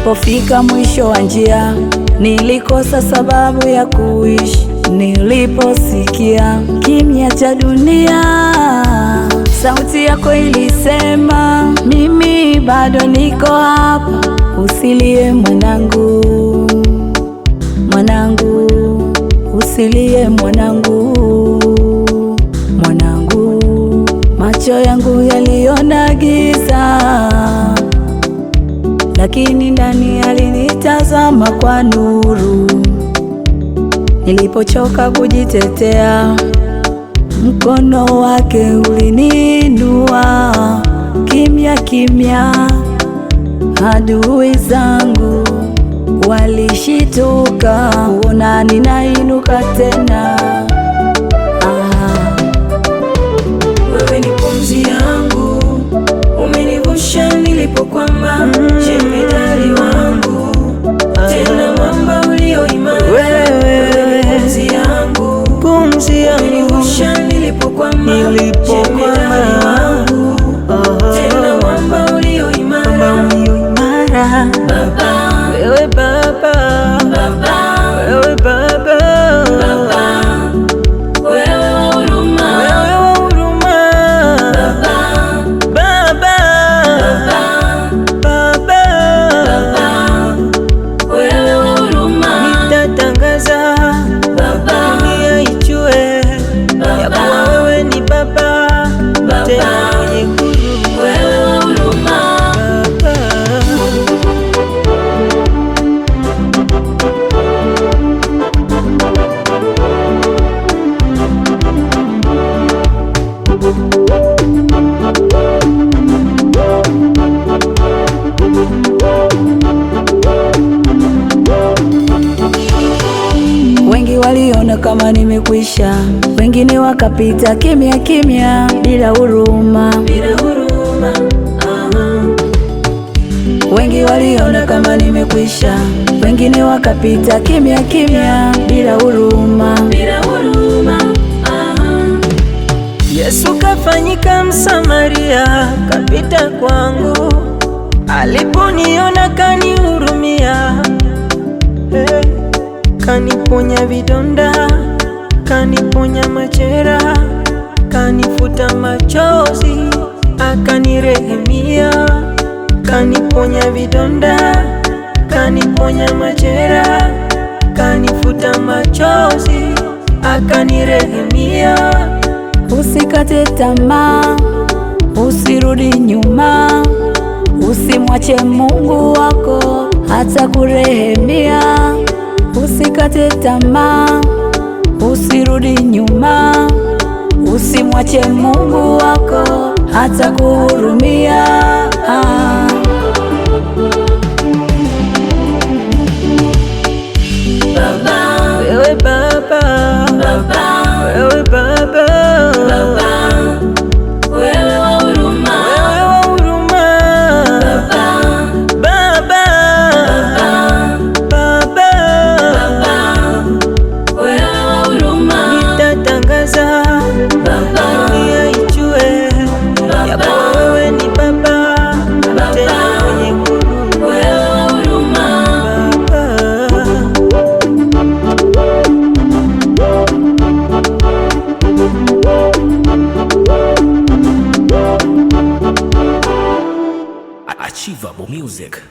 Nilipofika mwisho wa njia, nilikosa sababu ya kuishi. Niliposikia kimya cha dunia, sauti yako ilisema, mimi bado niko hapa, usilie mwanangu, mwanangu, usilie mwanangu, mwanangu. Macho yangu yaliona giza, lakini ndani alinitazama kwa nuru. Nilipochoka kujitetea, mkono wake uliniinua kimya kimya. Adui zangu walishituka kuona ninainuka tena. Wewe ni pumzi yangu, umenivusha nilipokwama, jemedari wangu, tena mwamba ulio imara. Wewe ni pumzi yangu, Pumzi yangu umenivusha nilipokwama, Nilipokwama. jemedari wangu, tena mwamba ulio imara. Ulio imara. Baba, Wewe Baba, Baba, wewe Baba, Baba, wewe wa huruma, wewe wa huruma. Baba, Baba, Baba, Baba, Baba, wewe wa huruma, nitatangaza Baba, dunia ijue ya kuwa wewe ni Baba, tena mwenye huruma. Wewe wa huruma. Baba. Wengi waliona kama nimekwisha, wengine wakapita kimya kimya bila huruma. Bila huruma, aha. Wengi waliona kama nimekwisha, wengine wakapita kimya kimya bila huruma. Bila huruma, aha. Yesu kafanyika Msamaria, kapita kwangu, aliponiona kanihurumia, hey, kaniponya vidonda, kaniponya majeraha, kanifuta machozi, akanirehemia, kaniponya vidonda, kaniponya majeraha, kanifuta machozi, akanirehemia. Usikate tamaa, usirudi nyuma, usimwache Mungu wako hata kurehemia. Usikate tamaa, usirudi nyuma, usimwache Mungu wako hata kuhurumia. Baba, Wewe Baba, Baba, wewe Baba, Baba, wewe wa huruma, wewe wa huruma. Baba, Baba, Baba, Baba, Baba, wewe wa huruma, nitatangaza Baba, dunia ijue ya kuwa wewe ni Baba, tena mwenye huruma. wewe wa huruma. Baba. Achievable Music.